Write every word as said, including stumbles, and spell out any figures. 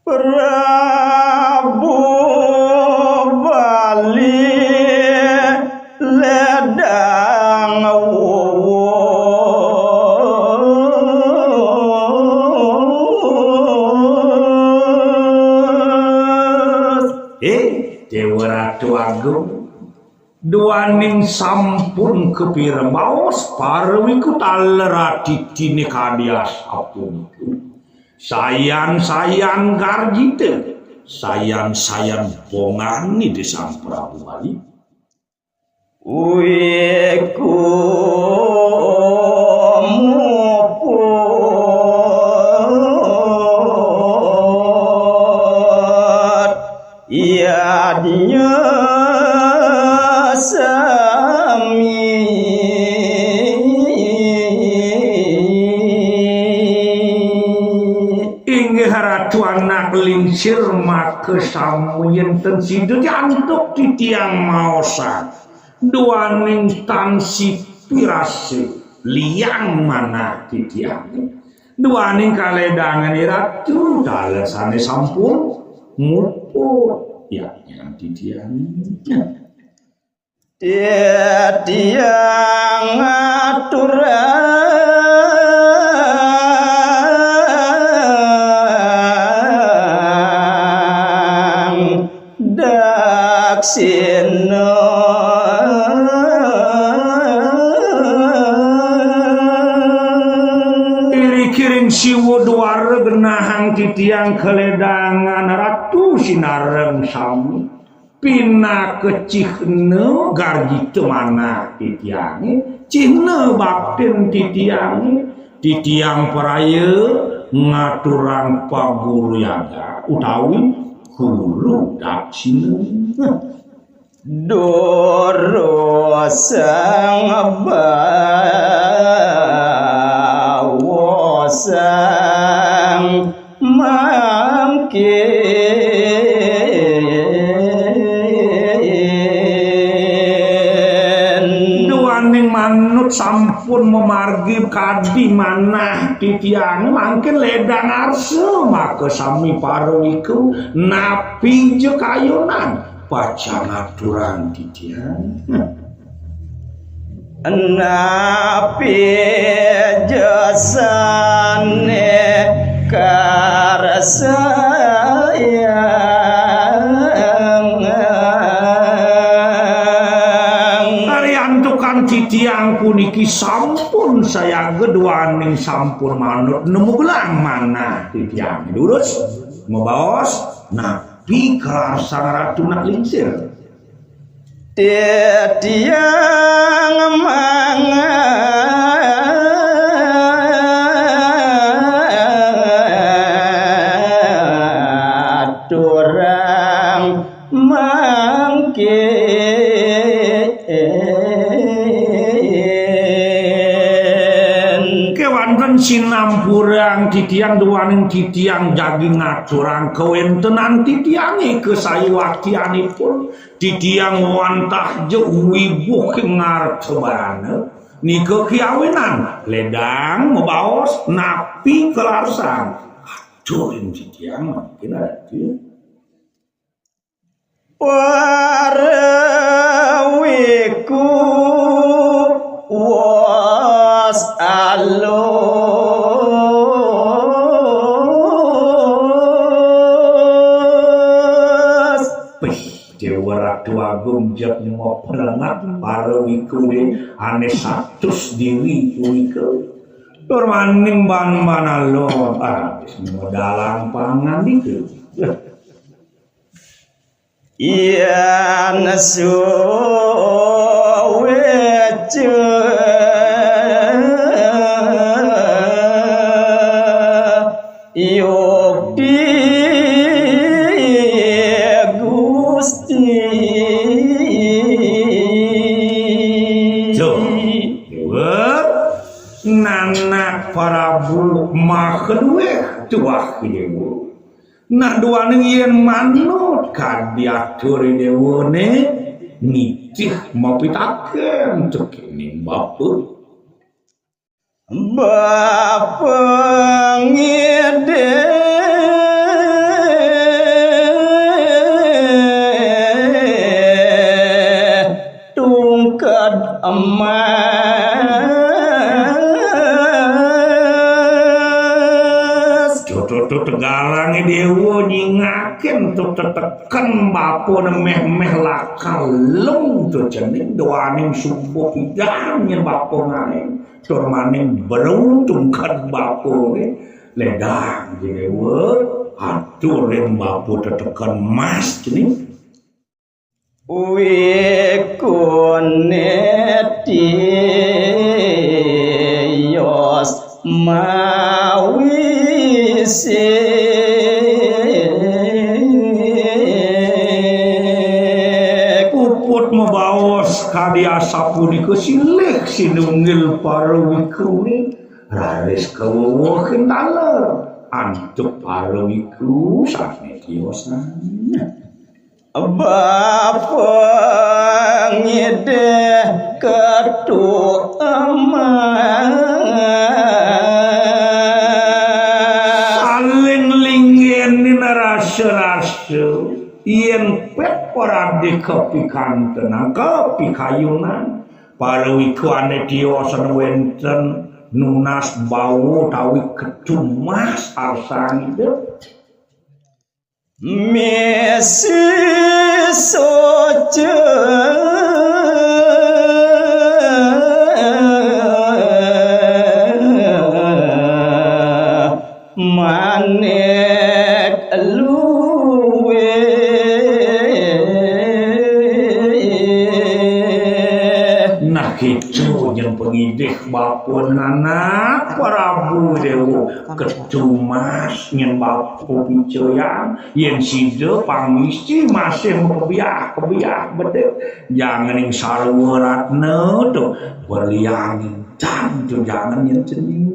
Prabu Bali ledang wuwus. Eh, Dewa Ratu Agung, duaning sampun kapira baos, para wiku taler atitine kadi asapunika. Sayan-sayan garjita, sayan-sayan bongane di Sang Prabu Bali. Wiku muput yadnya sami. Inggih Ratu Anak Lingsir, maka sami yen ten sida antuk titiang maosang duaning tan sipirase liang manah titiange. Duaning kaledangan Ratu, taler sane sampun muput. Ya, yang titiange. Titiang ngaturang daksina. Irikiring siwa dwara genahang titiang kaledangan Ratu sinareng sami. Pinaka cihna garjita manah titiange, cihna baktin titiange, titiang praya ngaturang paguru yaga utawi guru daksina. Durusang bawasang mangkin. Duaning manut sampun mamargi kadi manah titiang, mangkin ledang arsa, maka sami para wiku napi ja kayunan pacang aturang titiang. Napi ja sane karsayang. Ari antukan titiang puniki sampun sayaga duaning sampun manut nemu gelang manah titiang. Durus mabaos, napi kalarsang Ratu Anak Lingsir. Titiang mangaturang mangkin. Kewanten sinampurang titiang duaning titiang jagi ngaturang kawentenan titiange kasayuaktianipun. Titiang wantah ja wibuh ngarta barana, nika kawinan ledang mabaos napi kalarsang. Atur ring titiang mangkin Ratu. Para wiku wos alus. Wih, Dewa Ratu Agung jeg nyema pelengat para wiku ane satus diri punika. Tur maning ban-ban alon, ah, wis nyema dalang pangandika. Yan suweca yukti Tuah Déwa. Nah, duaning yén manut kadi atur Déwané, nitih mapitaken cening Bapa. Bapa ngidih tungked emas. Tutu tegalangé Déwa nyingakin tu teteken bapané méh-méh lakar lung tu cening duaning suba pidan nyén bapa ngaé. Tur maning beru tungked bapané, ledang Déwa, atur ring bapa teteken emas cening. Wikuné tios mawisik. Puput mabaos kadi asapunika silih sinunggil para wikuné, raris kawewehin taler antuk para wiku sané tiosan. Bapa ngidih ketu emas. Saling linggénin rasa-rasa, yén pét paradi kapikantenan, kapikayunan, para wiku ané tiosan wénten nunas bawa utawi ketu emas arsan Ida. Misi soca manik luwih. Nah, kéto nyén pangidih bapa anak Prabu Déwa. Ketu emas nyén bapa picayang, yén sida pang misi masih makebiah-kebiah bedik. Janganing sarwa ratna tu, berlian intan tu jangan nyén cening.